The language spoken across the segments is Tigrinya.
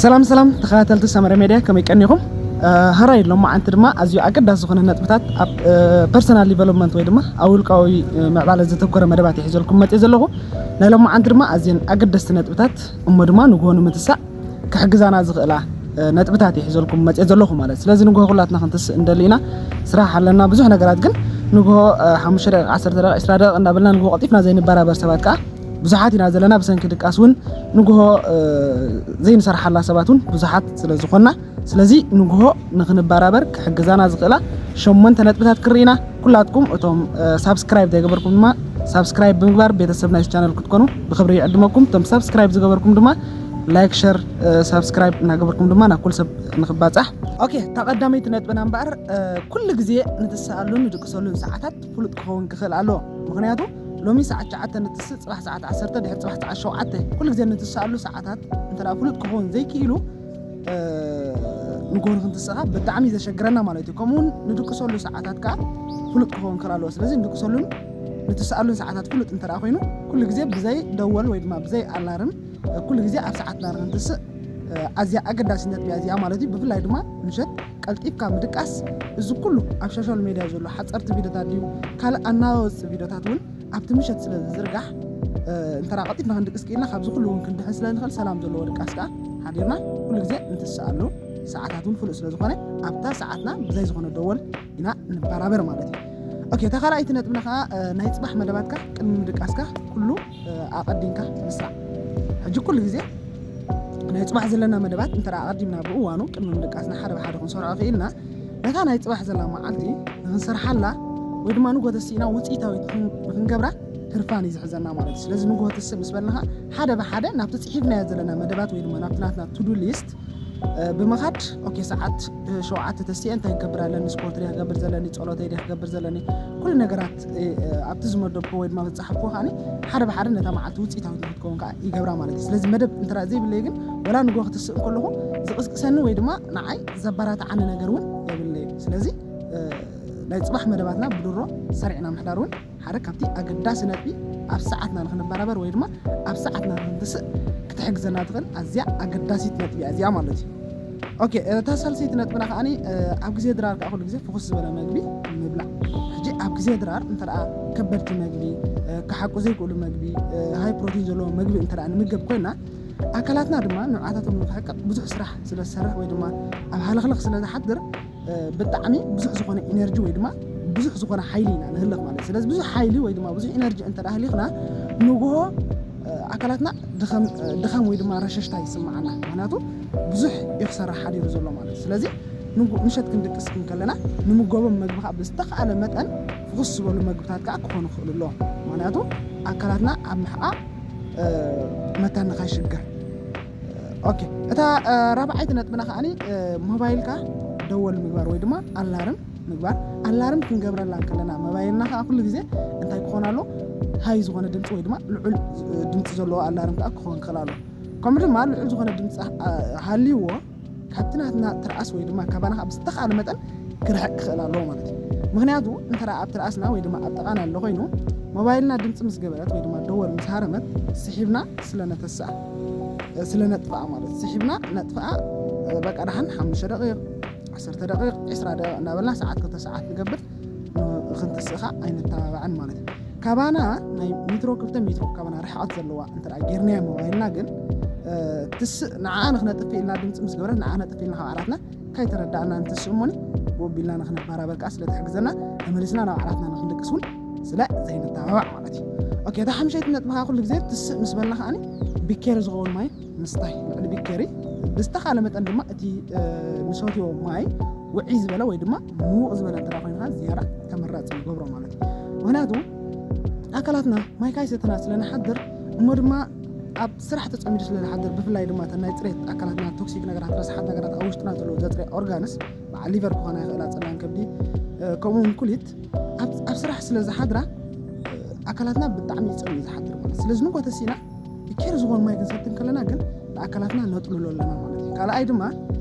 ሰላም ሰላም ተኸታተልቲ ሰመረ ሜድያ፣ ከመይ ቀኒኹም? እ፣ ሀራይ ሎማዓንቲ ድማ ኣዝዩ ኣገዳሲ ዝኾነ ነጥብታት ኣብ፣ እ፣ ፐርሰናል ዲቨሎፕመንት ወይ ድማ ኣብ ውልቃዊ፣ እ፣ ምዕባለ ዘተኮረ መደባት ይሕዘልኩም መፅእ ዘለኹ። ናይ ሎማዓንቲ ድማ ኣዝየን ኣገደስቲ ነጥብታት እሞ ድማ ንግሆ ንምትሳእ ክሕግዛና ዝኽእላ፣ እ፣ ነጥብታት ይሕዘልኩም መፅእ ዘለኹ ማለት። ስለዚ ንግሆ ኩላትና ክንትስእ እንደሊ ኢና። ስራሕ ኣለና ብዙሕ ነገራት፣ ግን ንግሆ፣ እ፣ ሓሙሽተ ደቂቕ፣ ዓሰርተ ደቂቕ፣ ዕስራ ደቂቕ እንዳበልና ንግሆ ቀልጢፍና ዘይንበራበር ሰባት ከዓ ብዙሓት ኢና ዘለና። ብሰንኪ ድቃስ እውን ንግሆ፣ እ፣ ዘይንሰርሓላ ሰባት እውን ብዙሓት ስለ ዝኾንና፣ ስለዚ ንግሆ ንኽንበራበር ክሕግዛና ዝኽእላ ሸሞንተ ነጥብታት ክርኢና። ኩላትኩም እቶም፣ እ፣ ሳብስክራይብ ዘይገበርኩም ድማ ሳብስክራይብ ብምግባር ቤተሰብ ናይዚ ቻነል ክትኮኑ ብክብሪ ይዕድመኩም። እቶም ሳብስክራይብ ዝገበርኩም ድማ ላይክ፣ ሸር፣ እ፣ ሳብስክራይብ እናገበርኩም ድማ ናብ ኩል ሰብ ንኽባጻሕ። ኦኬ፣ እታ ቀዳመይቲ ነጥብና እምበኣር፣ እ፣ ኩሉ ግዜ ንትስኣሉን ንድቅሰሉን ሰዓታት ፍሉጥ ክኸውን ክኽእል ኣለዎ። ምኽንያቱ ሎሚ ሰዓት ትሽዓተ ንትስእ፣ ጽባሕ ሰዓት ዓሰርተ፣ ድሕሪ ጽባሕ ሰዓት ሸውዓተ፣ ኩሉ ግዜ ንትስኣሉ ሰዓታት እንተ ደኣ ፍሉጥ ክኸውን ዘይክኢሉ፣ እ፣ ንግሆ ንክንትስእ ከኣ ብጣዕሚ ዘሸግረና ማለት እዩ። ከምኡ እውን ንድቅሰሉ ሰዓታት ከኣ ፍሉጥ ክኸውን ክኽእል ኣለዎ። ስለዚ ንድቅሰሉን ንትስኣሉን ሰዓታት ፍሉጥ እንተ ደኣ ኮይኑ፣ ኩሉ ግዜ ብዘይ ደወል ወይ ድማ ብዘይ ኣላርም፣ እ፣ ኩሉ ግዜ ኣብ ሰዓትና ንክንትስእ፣ እ፣ ኣዝያ ኣገዳሲ ነጥቢ እያ እዚኣ ማለት እዩ። ብፍላይ ድማ ምሸት ቀልጢፍካ ምድቃስ፣ እዚ ኩሉ ኣብ ሶሻል ሜድያ ዘሎ ሓጸርቲ ቪድዮታት ድዩ ካልእ ኣናዋጽ ቪድዮታት እውን ኣብቲ ምሸት ስለ ዝዝርጋሕ፣ እ፣ እንተ ደኣ ቀልጢፍና ክንድቅስ ክኢልና ካብዚ ኩሉ እውን ክንድሕን ስለ ንኽእል፣ ሰላም ዘለዎ ድቃስ ከኣ ሓዲርና ኩሉ ግዜ እንትስኣሉ ሰዓታት እውን ፍሉጥ ስለ ዝኾነ፣ ኣብታ ሰዓትና ብዘይ ዝኾነ ደወል ኢና ንበራበር ማለት እዩ። ኦኬ፣ እታ ካልኣይቲ ነጥብና ከኣ፣ እ፣ ናይ ጽባሕ መደባትካ ቅድሚ ምድቃስካ ኩሉ፣ እ፣ ኣቐዲምካ ምስራዕ። ሕጂ ኩሉ ግዜ ናይ ጽባሕ ዘለና መደባት እንተ ደኣ ኣቐዲምና ብእዋኑ ቅድሚ ምድቃስና ሓደ ብሓደ ክንሰርዖ ክኢልና፣ ነታ ናይ ጽባሕ ዘላ መዓልቲ ንኽንሰርሓላ ወይ ድማ ንግሆ ተሲእና ውጽኢታዊት ንኽን-፣ ንኽንገብራ ህርፋን እዩ ዝሕዘና ማለት እዩ። ስለዚ ንግሆ ትስእ ምስ በልና ከኣ ሓደ ብሓደ ናብቲ ጽሒፍናዮ ዘለና መደባት ወይ ድማ ናብቲ ናትና ቱ ዱ ሊስት፣ እ፣ ብምኻድ፣ ኦኬ፣ ሰዓት፣ እ፣ ሸውዓተ ተሲኤ እንታይ ክገብር ኣለኒ? ስፖርት ድየ ክገብር ዘለኒ? ጸሎተይ ድየ ክገብር ዘለኒ? ኩሉ ነገራት፣ እ፣ እ፣ ኣብቲ ዝመደብኩ ወይ ድማ ዝጸሓፍኩ ከኣኒ ሓደ ብሓደ ነታ መዓልቲ ውጽኢታዊት ንክትከውን ከኣ ይገብራ ማለት እዩ። ስለዚ መደብ እንተ ደኣ ዘይብለይ ግን፣ ወላ ንግሆ ክትስእ እንከለኹ ዝቕስቅሰኒ ወይ ድማ ንዓይ ዘበራትዓኒ ነገር እውን የብለይ። ስለዚ፣ እ፣ ናይ ጽባሕ መደባትና ብድሮ ሰሪዕና ምሕዳር እውን ሓደ ካብቲ ኣገዳሲ ነጥቢ፣ ኣብ ሰዓትና ንኽንበራበር ወይ ድማ ኣብ ሰዓትና ንኽንትስእ ክትሕግዘና ትኽእል ኣዝያ ኣገዳሲት ነጥቢ እያ እዚኣ ማለት እዩ። ኦኬ፣ እታ ሳልሰይቲ ነጥብና ከኣኒ፣ እ፣ ኣብ ግዜ ድራር ከኣ ኩሉ ግዜ ፍኹስ ዝበለ መግቢ ምብላዕ። ሕጂ ኣብ ግዜ ድራር እንተ ደኣ ከበድቲ መግቢ፣ እ፣ ክሓቁ ዘይክእሉ መግቢ፣ እ፣ ሃይ ፕሮቲን ዘለዎ መግቢ እንተ ደኣ ንምገብ ኮይና፣ ኣካላትና ድማ ንብዓታቶም ንክሕቅቕ ብዙሕ ስራሕ ስለ ዝሰርሕ ወይ ድማ ኣብ ሃለኽለኽ ስለ ዝሓድር፣ እ፣ ብጣዕሚ ብዙሕ ዝኾነ ኢነርጂ ወይ ድማ ብዙሕ ዝኾነ ሓይሊ ኢና ንህልኽ ማለት እዩ። ስለዚ ብዙሕ ሓይሊ ወይ ድማ ብዙሕ ኢነርጂ እንተ ደኣ ህሊኽና፣ ንግሆ፣ እ፣ ኣካላትና ድኸም፣ እ፣ ድኻም ወይ ድማ ረሸሽታ ይስምዓና። ምኽንያቱ ብዙሕ እዩ ክሰርሕ ሓዲሩ ዘሎ ማለት እዩ። ስለዚ ንጉ-፣ ምሸት ክንድቅስ ክንከለና ንምገቦም መግቢ ከኣ ብዝተኻእለ መጠን ፍኹስ ዝበሉ መግብታት ከኣ ክኾኑ ክኽእሉ ኣለዎም። ምኽንያቱ ኣካላትና ኣብ ምሕቓቕ፣ እ፣ መታን ንኸይሽገር። ኦኬ፣ እታ፣ እ፣ ራብዓይቲ ነጥብና ከኣኒ፣ እ፣ ሞባይልካ ደወል ምግባር ወይ ድማ ኣላርም ምግባር። ኣላርም ክንገብረላ እንከለና ሞባይልና ከኣ ኩሉ ግዜ እንታይ ክኾን ኣሎ? ሃይ ዝኾነ ድምፂ ወይ ድማ ልዑል፣ እ፣ ድምፂ ዘለዎ ኣላርም ከኣ ክኾን ክኽእል ኣሎ። ከምኡ ድማ ልዑል ዝኾነ ድምፂ፣ እ፣ ሃልይዎ ካብቲ ናትና ትርኣስ ወይ ድማ ካባና ከኣ ብዝተኻእለ መጠን ክርሕቅ ክኽእል ኣለዎ ማለት እዩ። ምኽንያቱ እንተ ደኣ ኣብ ትርኣስና ወይ ድማ ኣብ ጥቓና ኣሎ ኮይኑ ሞባይልና ድምፂ ምስ ገበረት ወይ ድማ ደወል ምስ ሃረመት ስሒብና ስለ ነተስኣ፣ እ፣ ስለ ነጥፍኣ ማለት ስሒብና ነጥፍኣ፣ እ፣ በቃ ደሓን ሓሙሽተ ደቂቕ፣ ዓሰርተ ደቂቕ፣ ዕስራ ደቂቕ እናበልና ሰዓት ክልተ ሰዓት ንገብር ን-፣ ክንትስእ ከኣ ኣይንተባባዕን ማለት እዩ። ካባና ናይ ሜትሮ ክልተ ሜትሮ ካባና ርሕቐት ዘለዋ እንተ ደኣ ጌርናያ ሞባይልና ግን፣ እ፣ ትስእ ንዓኣ ንኽነጥፍ ኢልና ድምፂ ምስ ገበረት ንዓኣ ነጥፍ ኢልና ካብ ዓራትና ከይተረዳእና እንትስእ እሞኒ ብኡ ቢልና ንኽንበራበር ከኣ ስለ ትሕግዘና ተመሊስና ናብ ዓራትና ንኽንድቅስ እውን ስለ ዘይንተባባዕ ማለት እዩ። ኦኬ፣ እታ ሓምሸይቲ ነጥቢ ከኣ ኩሉ ግዜ ትስእ ምስ በልና ከኣኒ ቢኬሪ ዝኸውን ማይ ምስታይ፣ ልዕሊ ቢኬሪ ብዝተኻለ መጠን ድማ እቲ፣ እ፣ ንሰትዮ ማይ ውዕይ ዝበለ ወይ ድማ ምዉቕ ዝበለ እንተ ደኣ ኮይንካ ዝያዳ ተመራጺ ይገብሮ ማለት እዩ። ምኽንያቱ ኣካላትና ማይ ካይሰተና ስለ ንሓድር እሞ ድማ ኣብ ስራሕ ተጸሚዱ ስለ ዝሓድር፣ ብፍላይ ድማ እተን ናይ ጽሬት ኣካላትና ቶክሲክ ነገራት፣ ረስሓት ነገራት ኣብ ውሽጥና ዘለዉ ዘጽርያ ኦርጋንስ፣ በዓል ሊቨር ክኾና ይኽእላ፣ ጸላም ከብዲ፣ እ፣ ከምኡ እውን ኩሊት ኣብ፣ ኣብ ስራሕ ስለ ዝሓድራ፣ እ፣ ኣካላትና ብጣዕሚ እዩ ጸሚኡ ዝሓድር ማለት። ስለዚ ንግሆ ተሲእና ቢኬሪ ዝኾን ማይ ክንሰቲ እንከለና ግን ንኣካላትና ነጥልሎ ኣለና ማለት እዩ። ካልኣይ ድማ፣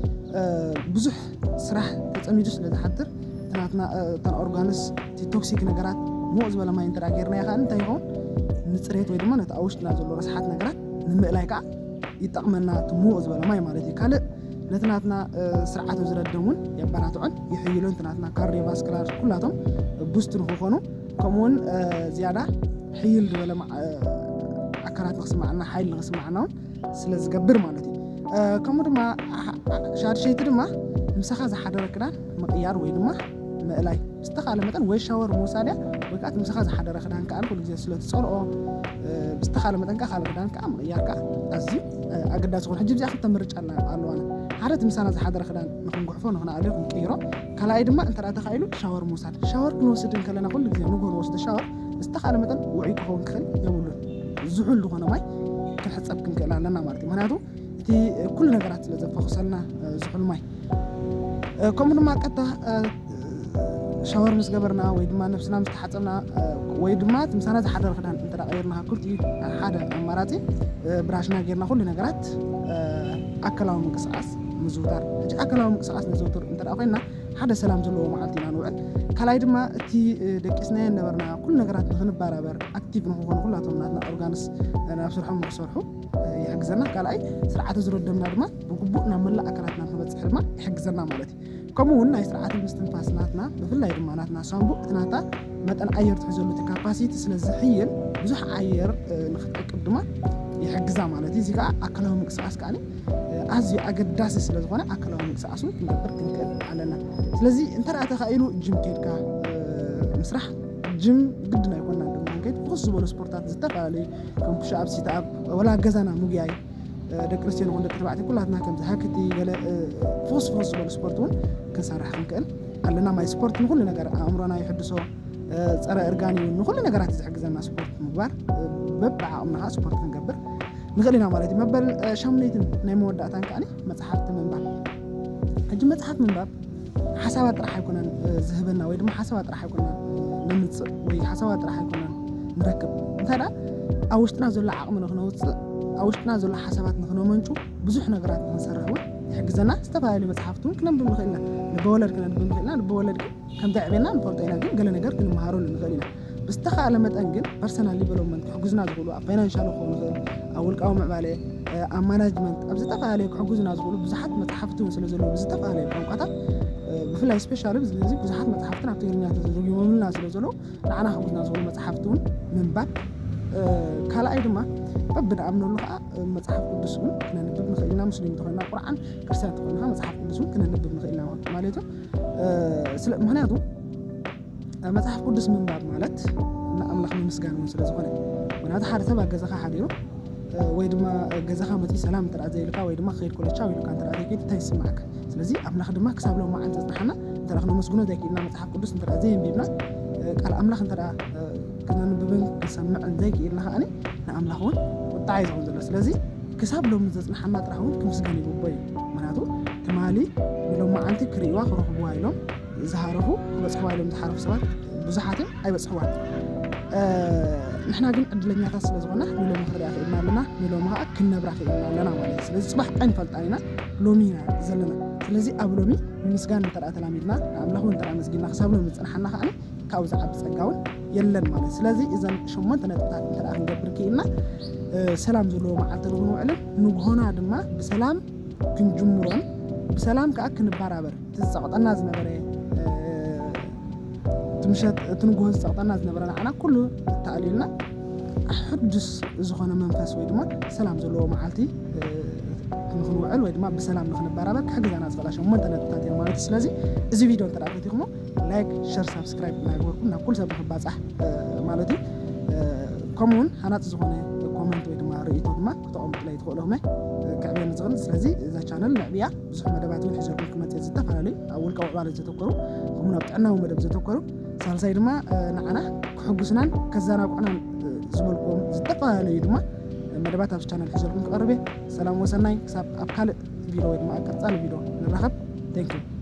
እ፣ ብዙሕ ስራሕ ተጸሚዱ ስለ ዝሓድር፣ እቲ ናትና፣ እ፣ እተን ኦርጋንስ፣ እቲ ቶክሲክ ነገራት ምዉቕ ዝበለ ማይ እንተ ደኣ ጌርናዮ ከኣ እንታይ ይኸውን? ንጽሬት ወይ ድማ ነቲ ኣብ ውሽጥና ዘሎ ረስሓት ነገራት ንምእላይ ከኣ ይጠቕመና፣ እቲ ምዉቕ ዝበለ ማይ ማለት እዩ። ካልእ ነቲ ናትና ስርዓተ ዝረደም እውን የበራትዖን ይሕይሎን፣ እቲ ናትና ካርዲዮቫስኩላር ኩላቶም ቡስት ንክኾኑ፣ ከምኡውን ዝያዳ ሕይል ዝበለ ኣካላት ንክስማዓና፣ ሓይል ንክስማዓና እውን ስለ ዝገብር ማለት እዩ። ከምኡ ድማ ሻድሸይቲ ድማ ምሳኻ ዝሓደረ ክዳን ምቕያር ወይ ድማ ምእላይ ብዝተኻለ መጠን ወይ ሻወር ምውሳድ እያ፣ ወይ ከዓ ምሳኻ ዝሓደረ ክዳን ከዓ ኩሉ ግዜ ስለ ትፀልኦ ብዝተኻለ መጠን ከዓ ካልእ ክዳን ከዓ ምቕያር ከዓ ኣዝዩ ኣገዳሲ ኮይኑ። ሕጂ እዚኣ ክልተ ምርጫ ኣለዋና። ሓደ እቲ ምሳና ዝሓደረ ክዳን ንክንጉሕፎ ንክንኣልዮ ክንቅይሮ፣ ካልኣይ ድማ እንተ ተኻኢሉ ሻወር ምውሳድ። ሻወር ክንወስድ እንከለና ኩሉ ግዜ ንጎ ንወስዶ ሻወር ብዝተኻለ መጠን ውዑይ ክኸውን ክኽእል የብሉን። ዝሑል ዝኾነ ማይ ክንሕፀብ ክንክእል ኣለና ማለት እዩ። ምክንያቱ እቲ ኩሉ ነገራት ስለ ዘፈኹሰልና ዝሑል ማይ። ከምኡ ድማ ቀጥታ ሻወር ምስ ገበርና ወይ ድማ ነብስና ምስ ተሓፀብና ወይ ድማ እቲ ምሳና ዝሓደረ ክዳን እንተ ቀይርና፣ ክልቲኡ ሓደ ኣማራፂ፣ ብራሽና ጌርና ኩሉ ነገራት ኣካላዊ ምንቅስቃስ ምዝውታር። ሕጂ ኣካላዊ ምንቅስቃስ ነዘውትር እንተ ኮይንና ሓደ ሰላም ዘለዎ መዓልቲ ኢና ንውዕል። ካልኣይ ድማ እቲ ደቂስናዮ ነበርና ኩሉ ነገራት ንክንበራበር፣ ኣክቲቭ ንክኾኑ ኩላቶም ናትና ኦርጋንስ ናብ ስርሖም ንክሰርሑ ይሕግዘና። ካልኣይ ስርዓተ ዝረደምና ድማ ብግቡእ ናብ መላእ ኣካላትና ንክበፅሕ ድማ ይሕግዘና ማለት እዩ። ከምኡ እውን ናይ ስርዓተ ምስትንፋስ ናትና፣ ብፍላይ ድማ ናትና ሳንቡእ እቲ ናታ መጠን ኣየር ትሕዘሉ እቲ ካፓሲቲ ስለ ዝሕይል ብዙሕ ኣየር ንክትዕቅብ ድማ ይሕግዛ ማለት እዩ። እዚ ከዓ ኣካላዊ ምንቅስቃስ ከዓ ኣዝዩ ኣገዳሲ ስለ ዝኾነ ኣካላዊ ምንቅስቃስ እውን ክንገብር ክንክእል ኣለና። ስለዚ እንተ ተኻኢሉ ጅም ኬድካ ምስራሕ፣ ጅም ግድን ኣይኮናን ድማ ከይድ ፍኹስ ዝበሉ ስፖርታት ዝተፈላለዩ ከም ፑሽኣፕ፣ ሲትኣፕ፣ ወላ ገዛና ምጉያይ፣ ደቂ ኣንስትዮ ንኹን ደቂ ተባዕትዮ ኩላትና ከምዚ ሃክቲ ገለ ፍኹስ ፍኹስ ዝበሉ ስፖርት እውን ክንሰርሕ ክንክእል ኣለና። ማይ ስፖርት ንኩሉ ነገር ኣእምሮና ይሕድሶ፣ ፀረ እርጋን እዩ፣ ንኩሉ ነገራት ዝሕግዘና ስፖርት ምግባር። በብዓቕምና ከዓ ስፖርት ክንገብር ንኽእል ኢና ማለት እዩ። መበል ሻምነይትን ናይ መወዳእታን ከዓ መፅሓፍቲ ምንባብ። ሕጂ መፅሓፍ ምንባብ ሓሳባት ጥራሕ ኣይኮነን ዝህበና፣ ወይ ድማ ሓሳባት ጥራሕ ኣይኮነን ነምፅእ፣ ወይ ሓሳባት ጥራሕ ኣይኮነን ንረክብ። እንታይ ደኣ ኣብ ውሽጥና ዘሎ ዓቕሚ ንክነውፅእ፣ ኣብ ውሽጥና ዘሎ ሓሳባት ንክነመንጩ፣ ብዙሕ ነገራት ንክንሰርሕ እውን ይሕግዘና። ዝተፈላለዩ መፅሓፍቲ እውን ክነንብብ ንኽእል ኢና። ልበወለድ ክነንብብ ንኽእል ኢና። ልበወለድ ግን ከምቲ ኣዕቤና ንፈልጦ ኢና፣ ግን ገለ ነገር ክንመሃረሉ ንኽእል ኢና። ብዝተኻእለ መጠን ግን ፐርሰናል ዲቨሎፕመንት ክሕግዙና ዝኽእሉ፣ ኣብ ፋይናንሻል ክኸውን ይኽእል፣ ኣብ ውልቃዊ ምዕባለ፣ ኣብ ማናጅመንት፣ ኣብ ዝተፈላለዩ ክሕግዙና ዝኽእሉ ብዙሓት መፅሓፍቲ እውን ስለ ዘለዉ ብዝተፈላለዩ ቋንቋታት፣ ብፍላይ ስፔሻሊ እዚ ብዙሓት መፅሓፍትን ኣብ ትግርኛ ተተርጉሞምልና ስለ ዘለዉ ንዓና ክሕግዙና ዝኽእሉ መፅሓፍቲ እውን ምንባብ። ካልኣይ ድማ በብንኣምነሉ ከዓ መፅሓፍ ቅዱስ እውን ክነንብብ ንኽእል ኢና። ሙስሊም እንተኾይና ቁርዓን፣ ክርስቲያን እንተኾይና መፅሓፍ ቅዱስ እውን ክነንብብ ንኽእል ኢና ማለት እዩ። ምክንያቱ መፅሓፍ ቅዱስ ምንባብ ማለት ንኣምላኽ ምምስጋን እውን ስለ ዝኾነ፣ ምክንያቱ ሓደ ሰብ ኣብ ገዛኻ ሓዲሩ ወይ ድማ ገዛኻ መፂኡ ሰላም እንተ ዘይልካ ወይ ድማ ክኸይድ ኮለቻ ኢሉካ እንተ ዘይከይድ እንታይ ይስማዕካ? ስለዚ ኣምላኽ ድማ ክሳብ ሎም መዓልቲ ዘፅናሓና እንተ ክነመስግኖ ዘይክእልና፣ መፅሓፍ ቅዱስ እንተ ዘየንቢብና፣ ቃል ኣምላኽ እንተ ክነንብብን ክንሰምዕን ዘይክእልና ከዓኒ ንኣምላኽ እውን ቁጣዓ እዩ ዝኸውን ዘሎ። ስለዚ ክሳብ ሎሚ ዘፅናሓና ጥራሕ እውን ክምስገን ይግቦ እዩ። ምክንያቱ ትማሊ ንሎም መዓልቲ ክርእይዋ ክረኽብዋ ኢሎም ዝሃረፉ፣ ክበፅሕዋ ኢሎም ዝሓረፉ ሰባት ብዙሓትን ኣይበፅሕዋን። ንሕና ግን ዕድለኛታት ስለ ዝኾና ንሎሚ ክንሪኣ ክእልና ኣለና፣ ንሎሚ ከዓ ክንነብራ ክእልና ኣለና ማለት እዩ። ስለዚ ፅባሕ ኣይንፈልጣን ኢና፣ ሎሚ ኢና ዘለና። ስለዚ ኣብ ሎሚ ንምስጋን እንተ ተላሚድና፣ ንኣምላኽ እውን እንተ ኣመስጊንና፣ ክሳብ ሎሚ ዝፅናሓና ከዓ ካብኡ ዝዓቢ ፀጋ እውን የለን ማለት። ስለዚ እዘን ሸሞንተ ነጥብታት እንተ ክንገብር ክኢልና ሰላም ዘለዎ መዓልቲ ንክንውዕልን ንግሆና ድማ ብሰላም ክንጅምሮን ብሰላም ከዓ ክንበራበር፣ እቲ ዝፀቕጠና ዝነበረ፣ እቲ ምሸት፣ እቲ ንግሆ ዝፀቕጠና ዝነበረ ንዓና ኩሉ ተኣልዩልና፣ ሕዱስ ዝኾነ መንፈስ ወይ ድማ ሰላም ዘለዎ መዓልቲ ንክንውዕል ወይ ድማ ብሰላም ንክንበራበር ክሕግዘና ዝኽእላ ሸሞንተ ነጥብታት እዮም ማለት እዩ። ስለዚ እዚ ቪድዮ እንተ ፈቲኹሞ ላይክ፣ ሸር፣ ሳብስክራይብ እናገበርኩም ናብ ኩሉ ሰብ ንክባፃሕ ማለት እዩ። ከምኡውን ሃናፂ ዝኾነ ኮመንት ወይ ድማ ርእይቶ ድማ ክተቐምጡለይ ትኽእሉ ኢኹም፣ ክዕብየኒ ዝኽእል። ስለዚ እዛ ቻነል ንዕብያ ብዙሕ መደባት እውን ሒዘልኩም ክመፅእ፣ ዝተፈላለዩ ኣብ ውልቃዊ ዕባለ ዘተኮሩ ከምኡውን ኣብ ጥዕናዊ መደብ ዘተኮሩ፣ ሳልሳይ ድማ ንዓና ክሕጉስናን ከዘናግዑናን ዝበልኩም ዝተፈላለዩ ድማ መደባት ኣብዚ ቻነል ሒዘልኩም ክቐርብ እየ። ሰላም ወሰናይ፣ ክሳብ ኣብ ካልእ ቪድዮ ወይ ድማ ኣብ ቀፃሊ ቪድዮ ንራኸብ። Thank you።